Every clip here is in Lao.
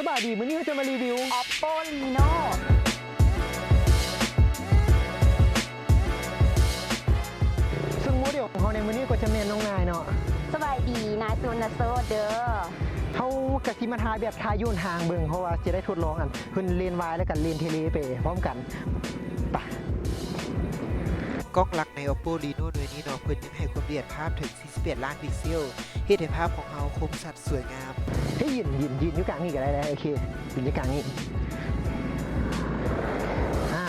ສະບາຍດີ ມື້ນີ້ເຮົາຈະມາຣີວິວ Oppo Reno ເຊິ່ງໂມເດວຂອງເຮົາໃນມື້ນີ້ກໍຈະແມ່ນນ້ອງນາຍເນາະ. ສະບາຍດີ ນາຍສຸວັນນະໂຊດເດີ. ເຮົາກະຊິມາຖ່າຍແບບຖ່າຍຢູ່ຫ່າງເບິ່ງ ເພາະວ່າຈະໄດ້ທົດລອງອັນ ເພິ່ນເລນວາຍ ແລ້ວກະເລນເທເລໄປພ້ອມກັນ. ໄປ. ກ້ອງຫຼັກໃນ Oppo Reno ໜ່ວຍນີ້ເນາະ ເພິ່ນຍັງໃຫ້ຄວາມລະອຽດພາບເຖິງສີ່ສິບແປດລ້ານພິກເຊວ ເຮັດໃຫ້ພາບຂອງເຮົາຄົມຊັດສວຍງາມ. ເຮີ້ຍ ຢືນ ຢືນ ຢືນຢູ່ກາງນີ້ກະໄດ້ເດີ. ໂອເຄ ຢືນຢູ່ກາງນີ້. ອາ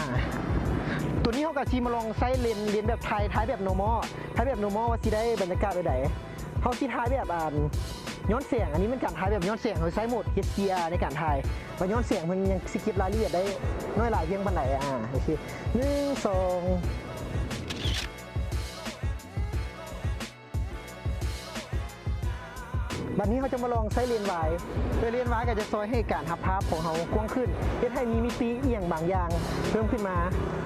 ໂຕນີ້ເຮົາກະຊິມາລອງໃຊ້ເລນ ເລນແບບຖ່າຍ ຖ່າຍແບບ normal ຖ່າຍແບບ normal ວ່າຊິໄດ້ບັນຍາກາດແບບໃດ. ເຮົາຊິຖ່າຍແບບ ອ່າ ຍ້ອນແສງ. ອັນນີ້ແມ່ນການຖ່າຍແບບຍ້ອນແສງ ເຮົາໃຊ້ໂໝດ HDR ໃນການຖ່າຍ ວ່າຍ້ອນແສງເພິ່ນຍັງຊິເກັບລາຍລະອຽດໄດ້ໜ້ອຍຫຼາຍພຽງປານໃດ. ອາ ໂອເຄ ໜຶ່ງ ສອງ. ບັດນີ້ເຮົາຈະມາລອງໃຊ້ເລນວາຍ ໂດຍເລນວາຍກະຈະຊ່ອຍໃຫ້ການຮັບພາບຂອງເຮົາກວ້າງຂຶ້ນ ເຮັດໃຫ້ມີມິຕິອີ່ຫຍັງບາງຢ່າງເພີ່ມຂຶ້ນມາ.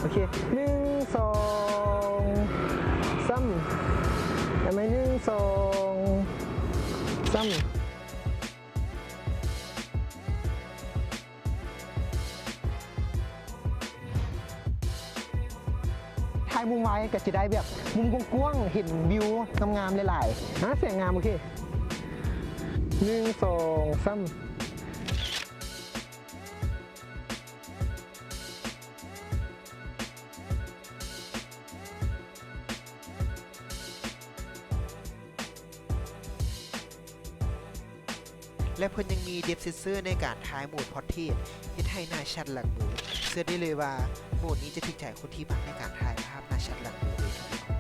ໂອເຄ ໜຶ່ງ ສອງ ສາມ. ເອົາໃໝ່ ໜຶ່ງ ສອງ ສາມ. ຖ່າຍມຸມວາຍກະຊິໄດ້ແບບມຸມກວ້າງໆ ເຫັນວິວງາມໆຫຼາຍໆ ອາ ແສງງາມ. ໂອເຄ ໜຶ່ງ ສອງ ສາມ. ແລະ ເພິ່ນຍັງມີ depth sensor ໃນການຖ່າຍໂໝດ portrait ເຮັດໃຫ້ໜ້າຊັດຫຼັງມື. ເຊື່ອໄດ້ເລີຍວ່າໂໝດນີ້ຈະຖືກໃຈຄົນທີ່ມັກໃນການຖ່າຍພາບໜ້າຊັດຫຼັງມືເລີຍທີດຽວ.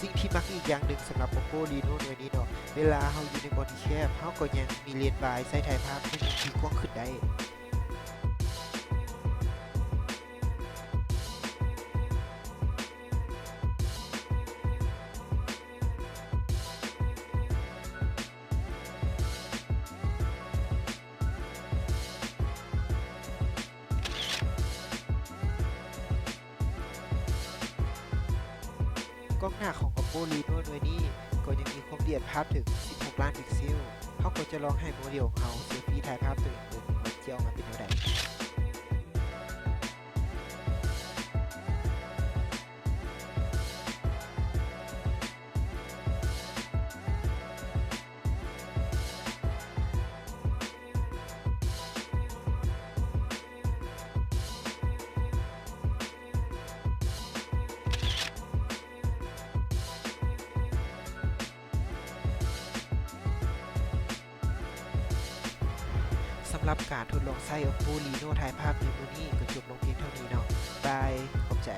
ສິ່ງທີ່ມັກອີກຢ່າງໜຶ່ງສຳລັບ Oppo Reno ໜ່ວຍນີ້ເນາະ ເວລາເຮົາຢູ່ໃນບ່ອນທີ່ແຄບ ເຮົາກໍຍັງມີເລນວາຍໃຊ້ຖ່າຍພາບໃຫ້ມີທີ່ກວ້າງຂຶ້ນໄດ້. ກ້ອງໜ້າຂອງ Oppo Reno ໜ່ວຍນີ້ກໍຍັງມີຄວາມລະອຽດພາບເຖິງສິບຫົກລ້ານພິກເຊວ. ເຮົາກໍຈະລອງໃຫ້ໂມເດວຂອງເຮົາເຊລຟີຖ່າຍພາບຕົວເອງເບິ່ງວ່າຈະອອກມາເປັນແນວໃດ. ສຳລັບການທົດລອງໃຊ້ Oppo Reno ຖ່າຍພາບໃນມື້ນີ້ກໍຈົບລົງພຽງເທົ່ານີ້ເນາະ. ບາຍ ຂອບໃຈ.